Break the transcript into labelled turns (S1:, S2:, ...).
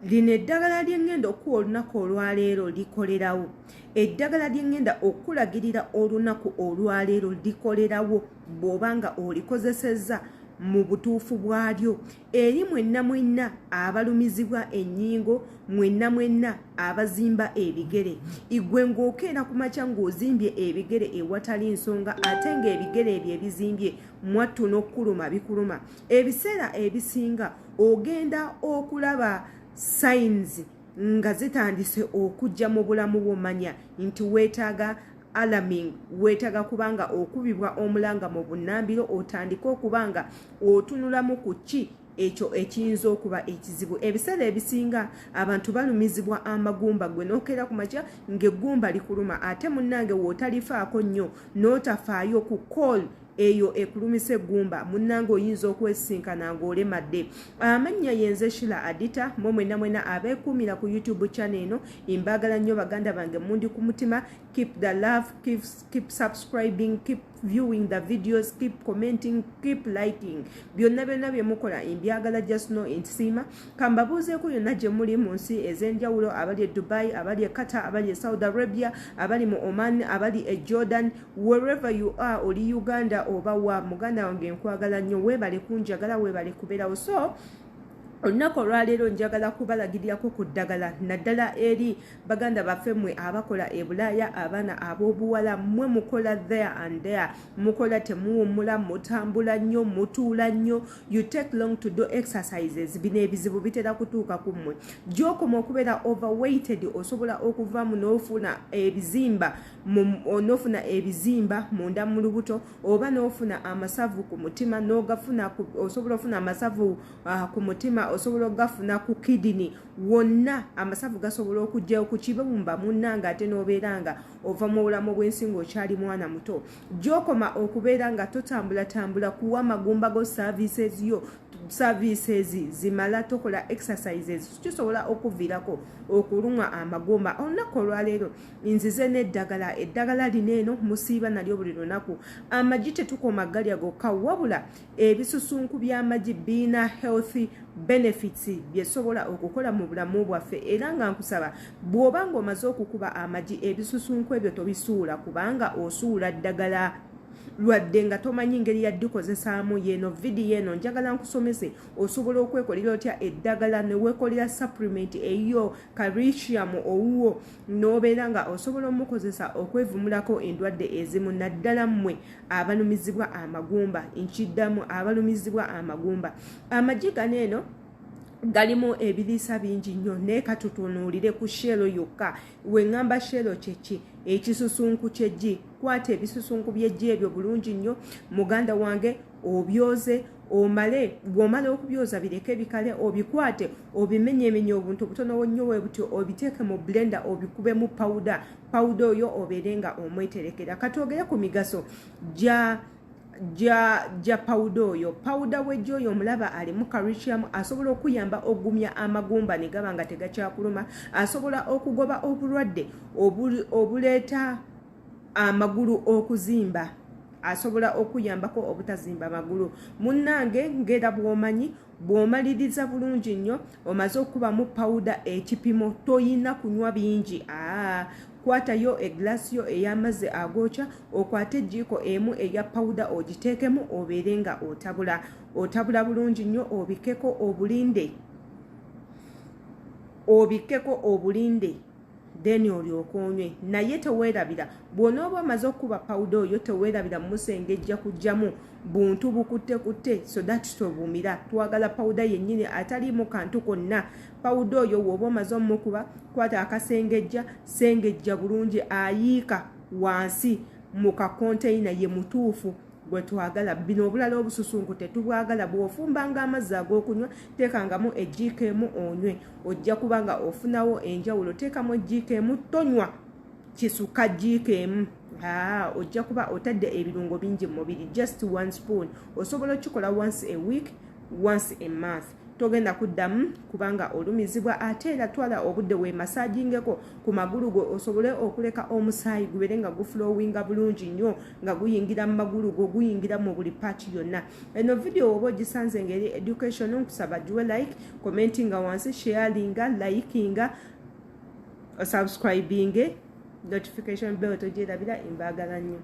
S1: Lino eddagala lye ŋŋenda okukuwa olunaku olwaleero likolerawo. Eddagala lye ŋŋenda okukulagirira olunaku olwaleero likolerawo bw'oba nga olikozesezza mu butuufu bwalyo. Eri mwenna mwenna abalumizibwa ennyingo, mwenna mwenna abazimba ebigere. Igwe ng'okeera ku makya ng'ozimbye ebigere ewatali nsonga ate ng'ebigere ebyo ebizimbye mwattu n'okukuluma bikuluma. Ebiseera ebisinga ogenda okulaba signs nga zitandise okujja mu bulamu bwo, manya nti weetaaga alarming, weetaaga kubanga okubibwa omulanga mu bunnambiro, otandike okuba nga otunulamu ku ki ekyo ekiyinza okuba ekizibu. Ebiseera ebisinga abantu balumizibwa amagumba, gwe n'okeera ku makya ng'eggumba likuluma, ate munnange w'otalifaako nnyo n'otafaayo ku call eyo ekulumisa eggumba, munnange oyinza okwesisinkana ng'olemadde. Amannya yenze Shila Adita. Mwe mwenna mwena abeekuumira ku YouTube channel eno, mbaagala nnyo baganda bange, mundi ku mutima. Keep the love, keep subscribing, keep viewing the videos, keep commenting, keep liking. Byonna byonna bye mukola mbyagala, just know nsiima. Kambabuuzeeko yonna gye muli mu nsi ez'enjawulo, abali e Dubai, abali e Qatar, abali e Saudi Arabia, abali mu Oman, abali e Jordan, wherever you are, oli Uganda oba wa, muganda wange nkwagala nnyo, weebale kunjagala, weebale kubeerawo. So olunaku olwaleero njagala kubalagirirako ku ddagala, naddala eri baganda baffe mmwe abakola e Bulaaya, abaana ab'obuwala mmwe mukola there and there, mukola temuwummula, mutambula nnyo, mutuula nnyo, you take long to do exercises. Bino ebizibu bitera kutuuka ku mmwe. Gy'okoma okubeera overweighted, osobola okuvamu n'ofuna ebizimba, n'ofuna ebizimba munda mu lubuto, oba n'ofuna amasavu ku mutima n'ogafuna. Osobola ofuna amasavu ku mutima, osobola okugafuna ku kidney, wonna amasavu gasobola okujjayo ku kibumba munnanga, ate n'obeera nga ova mu bulamu bw'ensi ng'okyali mwana muto. Gy'okoma okubeera nga totambulatambula kuwa magumba go services yo, services zimala, tokola exercises, kisobola okuviirako okulumwa amagumba. Olunaku olwaleero nzize n'eddagala. Eddagala lino eno musiiba nalyo buli lunaku. Amagi tetukoma galya gokka, wabula ebisusunku by'amagi biina healthy benefits byesobola okukola mu bulamu bwaffe. Era nga nkusaba, bw'oba ng'omaze okukuba amagi, ebisusunku ebyo tobisuula, kubanga osuula ddagala lwadde nga tomanyi ngeri yaddikozesaamu. Yeeno vidiyo eno njagala nkusomese osobola okwekolera otya eddagala neweekolera supplement eyo calcium owuwo, n'obeera nga osobola omukozesa okwevumulako endwadde ezimu, naddala mmwe abalumizibwa amagumba. Nkiddamu, abalumizibwa amagumba. Amagi gano eno galimu ebiriisa bingi nnyo, naye katutunuulire ku shell yokka. Weŋŋamba shell kyeki? Ekisusunku kyeggi. Kwata ebisusunku byeggi ebyo bulungi nnyo, muganda wange, obyoze, omale bw'omala okubyoza bireke bikale, obikwate obimenyemenye obuntu obutono nnyo bwe butyo, obiteeke mu blender, obikubemu pawuda. Pawuda oyo obeere nga omweterekera. Katwogere ku migaso gya pawuda oyo. Pawuda w'eggi oyo omulaba alimu calcium, asobola okuyamba okugumya amagumba ne gaba nga tegakyakuluma, asobola okugoba obulwadde obuleeta amagulu okuzimba, asobola okuyambako obutazimba magulu. Munnange, ngera bw'omanyi, bw'omaliriza bulungi nnyo, omaze okukubamu pawuda ekipimo, toyina kunywa bingi. Aa, kwatayo egilasi yo ey'amazzi agookya, okwate ejjiiko emu eya pawuda ogiteekemu, obeere nga otabula, otabula bulungi nnyo, obikkeko obulinde, obikkeko obulinde, then olyoke onywe. Naye teweerabira, bw'onooba omaze okukuba pawuda oyo, teweerabira musengejja kugyamu buntu bukutte kutte so that tobumira. Twagala pawuda yennyini ataliimu kantu konna. Pawuda oyo bw'oba omaze omukuba, kwata akasengejja, sengejja bulungi, ayiika wansi mu kakonteyina ye mutuufu gwe twagala. Bino obulala obususunku tetubwagala. Bw'ofumbanga amazzi ag'okunywa, teekangamu ejjiiko emu onywe, ojja kuba nga ofunawo enjawulo. Teekamu ejjiiko emu, tonywa kisukka jjiiko emu, ojja kuba otadde ebirungo bingi mu mubiri. Just one spoon osobola okikola once a week, once a month. Togenda kuddamu kubanga olumizibwa. Ate era twala obudde wemasajingeko ku magulu go, osobole okuleka omusaayi gubeere nga guflowinga bulungi nnyo, nga guyingira mu magulu go, guyingira mu buli part yonna. Eno video oba ogisanze ngeri education, nkusaba giwe like, commentinga wansi, sharinga, likinga, subscribing, notification bell togyerabira. Embaagala nnyo.